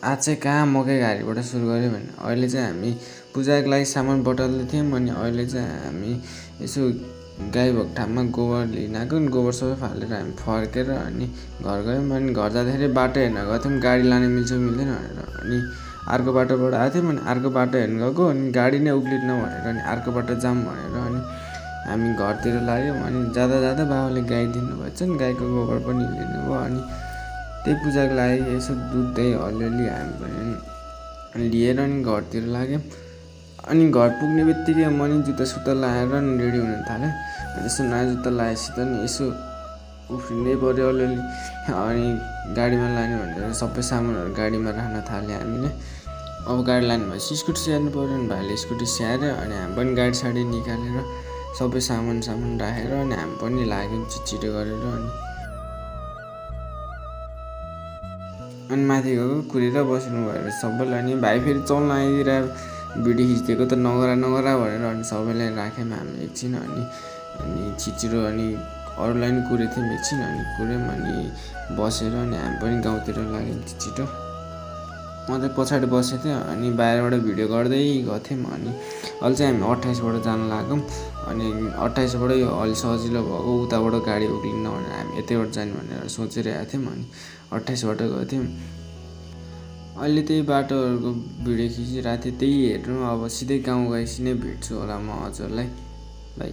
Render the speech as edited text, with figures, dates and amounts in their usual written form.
आज चाहिँ कहाँ मकै घारीबाट सुरु गऱ्यो भने अहिले चाहिँ हामी पूजाको लागि सामान बटुल्दै थियौँ। अनि अहिले चाहिँ हामी यसो गाई भएको ठाउँमा गोबर लिन आएको। गोबर सबै फालेर हामी फर्केर अनि घर गयौँ। अनि घर जाँदाखेरि बाटो हेर्न गएको थियौँ गाडी लाने मिल्छ मिल्दैन भनेर। अनि अर्को बाटोबाट आएको थियौँ। अनि अर्को बाटो हेर्न गएको अनि गाडी नै उक्लिन्न भनेर अनि अर्को बाटो जाऊँ भनेर अनि हामी घरतिर लाग्यौँ। अनि जाँदा जाँदा बाबाले गाई दिनुभएछ नि, गाईको गोबर पनि लिनुभयो। अनि त्यही पूजाको लागि यसो दुध दही अलिअलि हामी पनि लिएर अनि घरतिर लाग्यौँ। अनि घर पुग्ने बित्तिकै म नि जुत्ता सुत्ता लगाएर नि रेडी हुन थालेँ। यसो नयाँ जुत्ता लगाएपछि त नि यसो उफ्रिँदै पऱ्यो अलिअलि। अनि गाडीमा लाने भनेर सबै सामानहरू गाडीमा राख्न थाल्यौँ हामीले। अब गाडी लानु भएपछि स्कुटी स्याहार्नु पऱ्यो। अनि भाइले स्कुटी स्याहार्यो। अनि हामी पनि गाडी साडी निकालेर सबै सामान राखेर अनि हामी पनि लाग्यौँ छिटो गरेर। अनि माथि गएको कुरेर बस्नु भएर सबैलाई अनि भाइ फेरि चल्न आइदिएर भिडियो खिचिदिएको त नगरा भनेर अनि सबैलाई राख्यौँ हामी एकछिन। अनि छिटो अनि अरूलाई पनि कुरेको थियौँ एकछिन। अनि कुर्यौँ अनि बसेर अनि हामी पनि गाउँतिर लाग्यौँ छिटो। म चाहिँ पछाडि बसेको थिएँ अनि बाहिरबाट भिडियो गर्दै गएको थियौँ। अनि अहिले चाहिँ हामी 28बाट जान लाग्यौँ। अनि 28बाट अलि सजिलो भएको, उताबाट गाडी उक्लिन्न भनेर हामी यतैबाट जाने भनेर सोचिरहेको थियौँ। अनि 28बाट गएको थियौँ। अहिले त्यही बाटोहरूको भिडियो खिचिरहेको थिएँ, त्यही हेर्नु। अब सिधै गाउँ गएपछि नै भेट्छु होला म हजुरलाई। बाई।